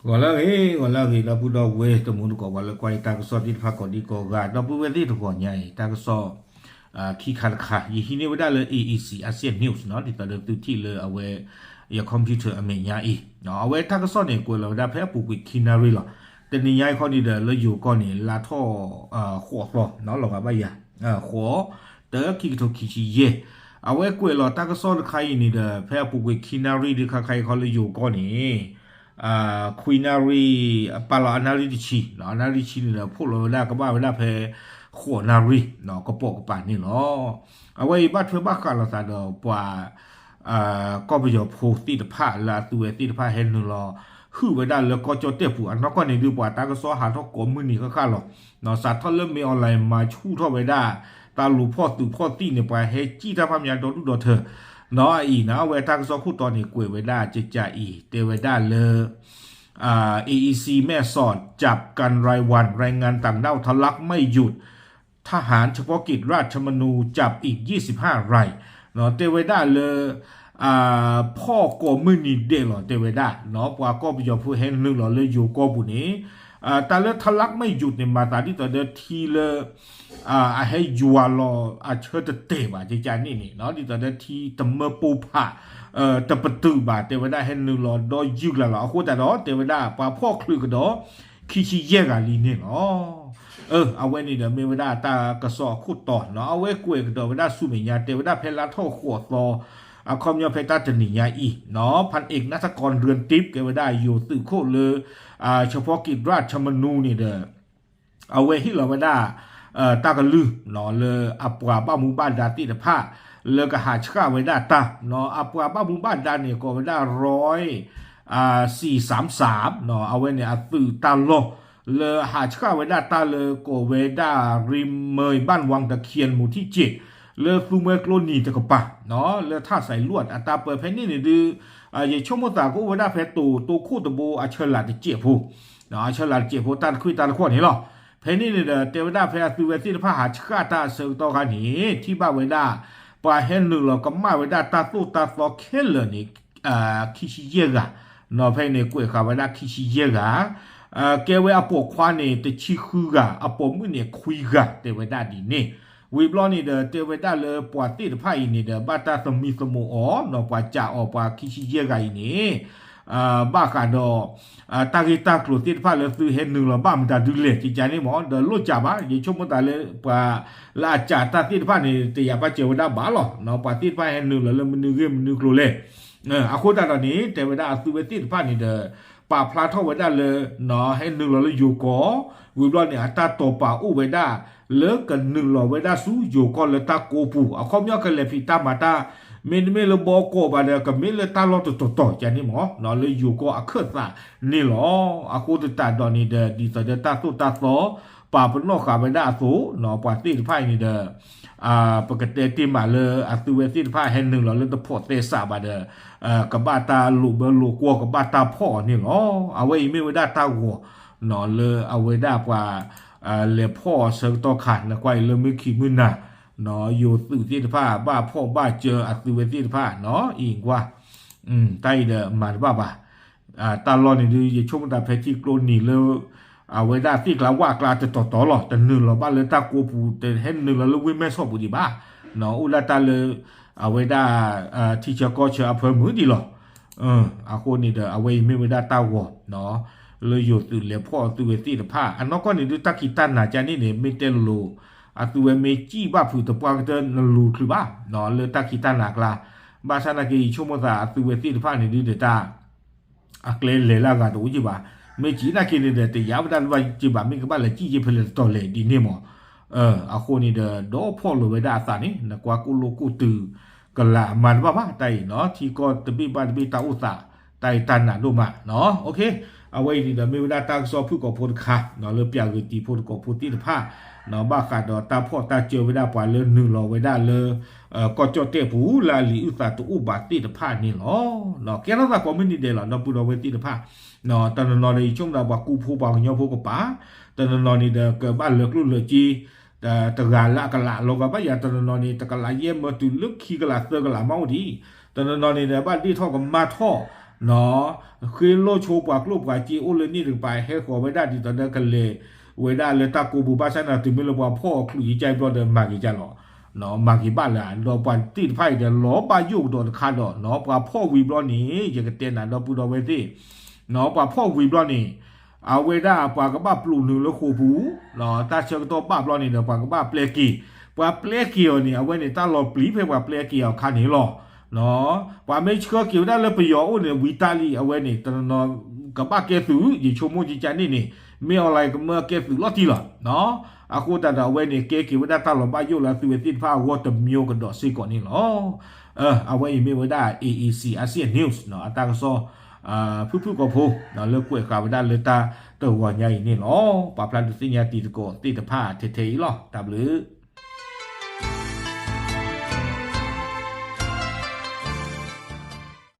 ဂီၤလၢအဂ့ၤ, ဂီၤလၢအဂ့ၤ ဒီပုၢ်ဒီဝဲၢ်တမူတကိး ပှၤလၢကွၢ်ယတၢ်ကစီၣ်သ့ၣ်တဖၣ်ကိးဒံကိးဂၤ ဒီပုၢ်ဝဲၢ်သ့ၣ်တဂီၤညါအံၤ တၢ်ကစီၣ် ခံခါတခါ ယဟံးန့ၢ်ဝဲဒၣ်လၢ A E C Asian News နီၤ ဒ်သိးဒီးသုထံၣ်လၢအဝဲ ယ computer အမဲာ်ညါအံၤ အဝဲတၢ်ကစီၣ်န့ၣ် ကွဲးလီၤဝဲဒၣ်ဖဲအပူၤကွံာ်ခံနၣ်ရံၣ်လီၤ. တနံၤညါအံၤခီန့ၣ်ဒီး လၢယိၤကီၢ်န့ၣ် လါထီၣ်ဃိးသီ လီၤဂာ်ဘၣ်ယၤ ဃိး တၢ ခံကထိခံဆံယဲၢ် အဝဲကွဲးလီၤတၢ်ကစီၣ်တခါအံၤန့ၣ်ဒီး ဖဲအပူၤကွံာ်ခံနၣ်ရံၣ်ဒုးခါခါအံၤခီလၢယိၤကီၢ်န့ၣ် ခွံနၣ်ရံၣ် ပာ်လီၤအနၣ်ရံၣ်တဆံ အနၣ်ရံၣ်တဆံန့ၣ်ဒီး ဖီၣ်လီၤဝဲဒၣ်ကဘၣ်ဝဲဒၣ်ဖဲ ဃိးနၣ်ရံၣ် ကပိာ်ကပၤန့ၣ်လီၤ. အဝဲအံၤဘၣ်ထွဲဘၣ်ဃးလိာ်သးဒီးပှၤ ကီၢ်ပယီၤဖိသ့ၣ်တဖၣ်လၢအသုဝဲသ့ၣ်တဖၣ်ဟဲနုာ်လီၤ ဟုၣ်ဝဲဒၣ်လၢကီၢ်ကၠီၣ်တဲၣ်ပူၤ အနီၢ်ကီၢ်န့ၣ်ဒုးပှၤတၢ်ကစီၣ်ဟးထီၣ်ကိးမုၢ်နံၤဃၣ်ဃၣ်လီၤ. စးထီၣ်လၢ မင်းအောင်လှိုင် မၤဆူၣ်ထီၣ်ဝဲဒၣ် တၢ်လူၤဖီၣ်သုးဖီၣ်သံၣ်န့ၣ် ပှၤဟဲစံၣ်တၢ်ဖးမးဒီဒူၣ်ဒီထၢ နီၤအံၤန့ၣ် အဝဲတၢ်ကစီၣ်ခိၣ်တီန့ၣ် ကွဲးဝဲဒၣ်ကကးအံၤ တဲဝဲဒၣ်လၢ เออีซีแม่สอดจับกันรายวัน แรงงานต่างด้าวทะลักไม่หยุด ทหารเฉพาะกิจราชมนูจับอีกยี่สิบห้าราย တဲဝဲဒၣ်လၢ ဖီၣ်ကိးမုၢ်နံၤဒဲးလီၤ တဲဝဲဒၣ် ပှၤကီၢ်ပယီၤဖိဟဲနုာ်လီၤလၢယိၤကီၢ်ပူၤန့ၣ် တၢ်လၢ ทะลักไม่หยุด န့ၣ် မၤသးဒ်သိးဒီးထံလၢ အဟဲယွၤလီၤအဆၢတတဲာ်ဘၣ် ကကးန့ၣ်န့ၣ် ဒ်သိးဒီးထံတမၢပိဖး တပတုာ်ဘၣ် တဲဝဲဒၣ်ဟဲနုာ်လီၤဒီးယုၢ်ကလးလီၤ အဃိသတးဒီး တဲဝဲဒၣ်ပှၤဖီၣ်ချုးကဒီး ခံဆံယဲၢ်ဂၤလံန့ၣ်လီၤ. အဝဲန့ၣ်ဒီးမ့ၢ်ဝဲဒၣ်တၢ်ကစီၣ်အခိၣ်တီနီၤ အဝဲကွဲးကဒီးဝဲဒၣ်ဆူမဲာ်ညါ တဲဝဲဒၣ်ဖဲလါထီၣ်ဃိးသီ အခီပညီဖဲတၢ်တနံၤညါအံၤနီၤ พันเอกณัฐกร เรือนทิพย์ ကဲဝဲဒၣ်ယိၤသုးခိၣ်လၢ เฉพาะกิจราชมนู န့ၣ်ဒီး အဝဲဟ့ၣ်လီၤဝဲဒၣ် တၢ်ကလုၢ်နီၤ လၢအပှၤဘၣ်မူဘၣ်ဒါသ့ၣ်တဖၣ် လၢကဟးဆှၣ်ဝဲဒၣ်တၢ်နီၤ အပှၤဘၣ်မူဘၣ်ဒါန့ၣ် ကိးဝဲဒၣ် ร้อยสี่สามสาม နီၤ အဝဲန့ၣ်အသုးတၢ်လီၢ် လၢဟးဆှၣ်ဝဲဒၣ်တၢ်လၢကိးဝဲဒၣ် ริมเมยบ้านวังตะเคียน หมู่ที่เจ็ด လၢသူမွဲကျိနံၤတကပၤနီၤ လၢထၣ်စဲးလွတ်ၢ်အတၢ်ပၢ ဖဲန့ၣ်န့ၣ်ဒုး ယဆိကမိၣ်သးကအိၣ်ဝဲဒၣ်ဖဲတိၤတိခိၣ်တဘိအဆၢလၤတစဲးဖိ အဆၢလၤတစဲးဖိ တၢ်တခွံၣ်တၢ်တခီၣ်န့ၣ်လီၤ. ဖဲန့ၣ်န့ၣ်ဒီး တဲဝဲဒၣ်ဖဲအသုဝဲသ့ၣ်တဖၣ်ဟးဆှၣ်တၢ်အဆၢကတီၢ်ခါန့ၣ် ထံၣ်ဘၣ်ဝဲဒၣ် ပှၤဟဲနုာ်လီၤကမၣ်ဝဲဒၣ်တၢ်သိၣ်တၢ်သီခဲလၢာ်န့ၣ် ခံဆံယဲၢ်ဂၤ နီၤ ဖဲန့ၣ် ကွဲးဃာ်ဝဲဒၣ်ခံဆံယဲၢ်ဂၤ ကဲဝဲအပိာ်ခွါန့ၣ် တဆံဃုဂၤ အပိာ်မုၣ်န့ၣ် ခွံဂၤ တဲဝဲဒၣ်ဒ်န့ၣ် ဝံၤဘျီန့ၣ်ဒီး တဲဝဲဒၣ်လၢပှၤသ့ၣ်တဖၣ်အံၤန့ၣ်ဒီး ဘၣ်တၢ်သမံသမိးအီၤနီၤ ပှၤစံးအီၤပှၤခံဆံယဲၢ်ဂၤအံၤန့ၣ် ဘၣ်ဃးဒီး တၢ်ဂ့ၢ်တၢ်ကျိၤသ့ၣ်တဖၣ်လၢသုဟဲနုာ်လီၤဘၣ်မတၤဒုလဲၣ် ကကးန့ၣ်မ့ၢ် ဒီးလိၣ်စးဘၣ် ယဆိကမိၣ်သးလၢပှၤ လၢအစံးတၢ်သ့ၣ်တဖၣ်န့ၣ် တယာ်ဘၣ်စၢၤဝဲဒၣ်ဘၣ်လီၤ. ပှၤသ့ၣ်တဖၣ်ဟဲနုာ်လီၤလၢမနုၤဂ့ၢ်မနုၤကျိၤလဲၣ် အဃိသတးဒီးန့ၣ် တဲဝဲဒၣ်အသုဝဲသ့ၣ်တဖၣ်န့ၣ်ဒီး ပာ်ဖျါထီၣ်ဝဲဒၣ်လၢ ဟဲနုာ်လီၤလၢယိၤကီၢ် ဝံၤဘျီန့ၣ် အတၢ်တိာ်ပာ်အိၣ်ဝဲဒၣ် လၢကနုာ်လီၤဝဲဒၣ်ဆူယိၤကီၢ်လၢတၢ်ကိးပူၤ အခီပညီကလဲၤဖံးတၢ်မၤတၢ် မ့တမ့ၢ်လၢဘီကီးဘၣ်ဒီး ကမ့ၢ်လၢတၢ်လီၢ်တတီၤတီၤကန့ၣ်မ့ၢ် လၢယိၤကီၢ်အခၢၣ်သးန့ၣ်လီၤ. အဃိသတးဒီးန့ၣ်ဒီး ဒ်သိးဒီးတၢ်သိၣ်တၢ်သီ ပာ်ပနီၣ်ဃာ်ဝဲဒၣ်အသိး ပှၤသ့ၣ်တဖၣ်အံၤန့ၣ်ဒီး ပကတဲတ့ၢ်မးလၢအသုဝဲသ့ၣ်တဖၣ်ဟဲနုာ်လီၤလၢတဖိးသဲစးဘၣ်ဒီး ကဘၣ်တၢ်လိာ်ဘၢလိာ်ကွီၢ် ကဘၣ်တၢ်ဖီၣ်အီၤန့ၣ်လီၤ. အဝဲအံၤမ့ၢ်ဝဲဒၣ်တၢ်ဂီၤ လၢအဝဲဒၣ်ပှၤ လဲၤဖီၣ်အီၤဆၢကတီၢ်ခါ နကွၢ်အံၤလၢမုၢ်ခံမုၢ်နၤ ယိၤသုးသ့ၣ်တဖၣ် ဘၣ်ဖီၣ်ဘၣ်စၢၤအသုဝဲသ့ၣ်တဖၣ်နီၤ အံၤကွၢ် တၢ်အံၤဒီးမၤတဘၣ်ဘၣ် တၢ်လီၢ်န့ၣ်ဒုး ယဆိကမိၣ်တၢ်ဖဲထံကျိနံၤလၢ အဝဲဒၣ်သ့ၣ်ကျါဝၣ်ကျါတတီၤတီၤလီၤ. တနုာ်လီၤဘၣ်လၢတၢ်ကိးပူၤ တဟဲနုာ်လီၤလၢဝ့ၢ်မဲၢ်ဆီးပူၤဒံးဘၣ်. အိၣ်ဒၣ်တၢ်လၢ အဝဲဒၣ် ထံဆၢကီၢ်ဆၢအဖၢမုၢ်ဒံးလီၤ. အဃိန့ၣ်ဒီး အဝဲအံၤမ့ၢ်ဝဲဒၣ်တၢ်ဂီၤ လၢယိၤသုးလဲၤဖီၣ်အသုဝဲသ့ၣ်တဖၣ် အနီၢ်ကီၢ်န့ၣ်ဒုး တၢ်ခံးတၢ်နၤကန့ၣ်န့ၣ် မ့ၢ်တဲလိၤလိၤ အသုဝဲမ့ၢ်စံၣ်ဘၣ်ဖုးတပှၢ်ကတၢၢ်နလူၤချုးဘၣ် လၢတၢ်ခံးတၢ်နၤအကျါ ဘၣ်ဆၣ်နာ်က့ ယဆိကမိၣ်သးအသုဝဲသ့ၣ်တဖၣ်န့ၣ်ဒုးဒီးတၢ် အကျဲလဲၤလၢအဂၤတအိၣ်က့ဘၣ်. မ့ၢ်စံးနာ်က့န့ၣ်ဒီး တယာ်ဝဲဒၣ်လၢဘၣ်က့ဘၣ် မ့ၢ်ကဘၣ်လဲၤစံၣ်ယ့ၢ်ဖဲလဲၣ်တတီၤလဲၣ်ဒ်န့ၣ်မး. အဃိန့ၣ်ဒီး ဒီးဖီၣ်လိာ်ဝဲဒၣ်အသးန့ၣ် နကွၢ်ကိၣ်လိာ်ကိၣ်တုၤကလၤမၤတဘၣ်ဘၣ် တၢ်အံၤနီၤ ထံကီၢ်တဘ့ၣ်ဘၣ်တဘ့ၣ်တၢ်အိၣ်သး တၢ်အံၤတၢ်နးဒိၣ်မးနီၤ. အဝဲအံၤန့ၣ်ဒီးမ့ၢ်ဝဲဒၣ်တၢ်ကစီၣ်ဖုၣ်ကိာ်ဖိတခါ လၢပျၢ်ဂ့ၤတံၤဖိတကိးဖိသ့ၣ်တဖၣ် ဘၣ်ဃးဒီးတၢ်ဖီၣ်တၢ်စၢဝဲဒၣ်ပှၤလၢနုာ်လီၤဝဲဒၣ်လၢ ကီၢ်ကၠီၣ်တဲၣ်ပူၤ လၢအလံာ်အုၣ်သးတအိၣ်ဘၣ်သ့ၣ်တဖၣ်န့ၣ်လီၤ. ကဲထီၣ်သးကိးမုၢ်နံၤဒဲးလီၤ ဒီပုၢ်ဒီဝဲၢ်သ့ၣ်တဖၣ် တနီၤနီၤဒီး ယဆိကမိၣ်သးပှၤကူဖိပှၤကညီဖိကပၤ တနီၤနီၤန့ၣ်ဒီး ကဘၣ်လၢာ်ကျိၣ်လၢာ်စ့ တဂၤလၢအကလးလီၤဂာ်ဘၣ်ယၤ တနီၤနီၤန့ၣ် တကလးယဲၢ်မၢတုၤလၢခံကလးသၢကလးမးအိၣ်ဒံး တနီၤနီၤန့ၣ်ဒီး ဘၣ်ဒ့ၣ်ထီၣ်ကမၣ်ထီၣ် ဃ့လိၢ်ဆိပှၤကျိၣ်ပှၤစ့အိၣ်လၢန့ၣ်တကပၤ ဟဲဃီၤဝဲဒၣ်ဒ်သိးဒီးကလဲၤဝဲဒၣ်လၢတၢ်ကိးပူၤ ဘၣ်ဆၣ်န့ၣ် တုၤမ့ၢ်လၢပှၤဖီၣ်အီၤချုးယကါအံၤဘျီဒီး မၤက့ၤကၢ်လီၤ, မၤက့ၤဘၣ်လၢၤ ဒီးပှၤသ့ၣ်တဖၣ်အံၤဒီး လီၤဘၣ်ယိၣ်ကဒီးတခါဒီး ပှၤဖီၣ်ဝံၤဘျီန့ၣ် ယကတဲနၤဒီပုၢ်ဒီဝဲၢ်သ့ၣ် ပှၤဖီၣ်ဝံၤဘျီန့ၣ် အဝဲဒၣ်ပှၤကဘၣ်ပျိးနုာ်လၢဃိာ်ပူၤ, တၢ်ဆၢကတီၢ်ဘၣ်ဘျီန့ၣ်ဒီး ပှၤကဘၣ်ပျဲက့ၤ, ပှၤပျဲက့ၤအီၤန့ၣ် အဝဲန့ၣ်တၢ်လီၤပျံၤဖဲပှၤပျဲက့ၤအီၤအခါန့ၣ်လီၤ. ပှၤမ့ၢ်ဆှၢက့ၤဝဲဒၣ်လၢပယီၤအိၣ်န့ၣ် ဝံၤတၢ်လံ အဝဲန့ၣ် တနီၤနီၤကဘၣ်ကဲသုး ယဆိကမိၣ်ကကါန့ၣ်န့ၣ် မ့ၢ်အီၤလၢကမၢကဲသုးလီၤတံၢ်လီၤ. အဃိသတးဒီးအဝဲန့ၣ် ကဲက့ၤဝဲဒၣ်တၢ်လီၤဘၣ်ယိၣ်လၢအသုးဝဲသ့ၣ်တဖၣ်အဂီၢ်တမံၤကဒီးစ့ၢ်ကီးန့ၣ်လီၤ. အဝဲအံၤမ့ၢ်ဝဲဒၣ် A E C Asia News အတၢ်ကစီၣ် ဖုၣ်ဖုၣ်ကိာ်ဖိ လၢကွဲးဃာ်ဝဲဒၣ်လၢတၢ်တဂီၤညါအံၤန့ၣ်လီၤ. ပာ်ဖျါဒုးသ့ၣ်ညါတံၤသကိးသ့ၣ်တဖၣ်ထဲထဲအံၤလီၤ. တၢ်ဘျုး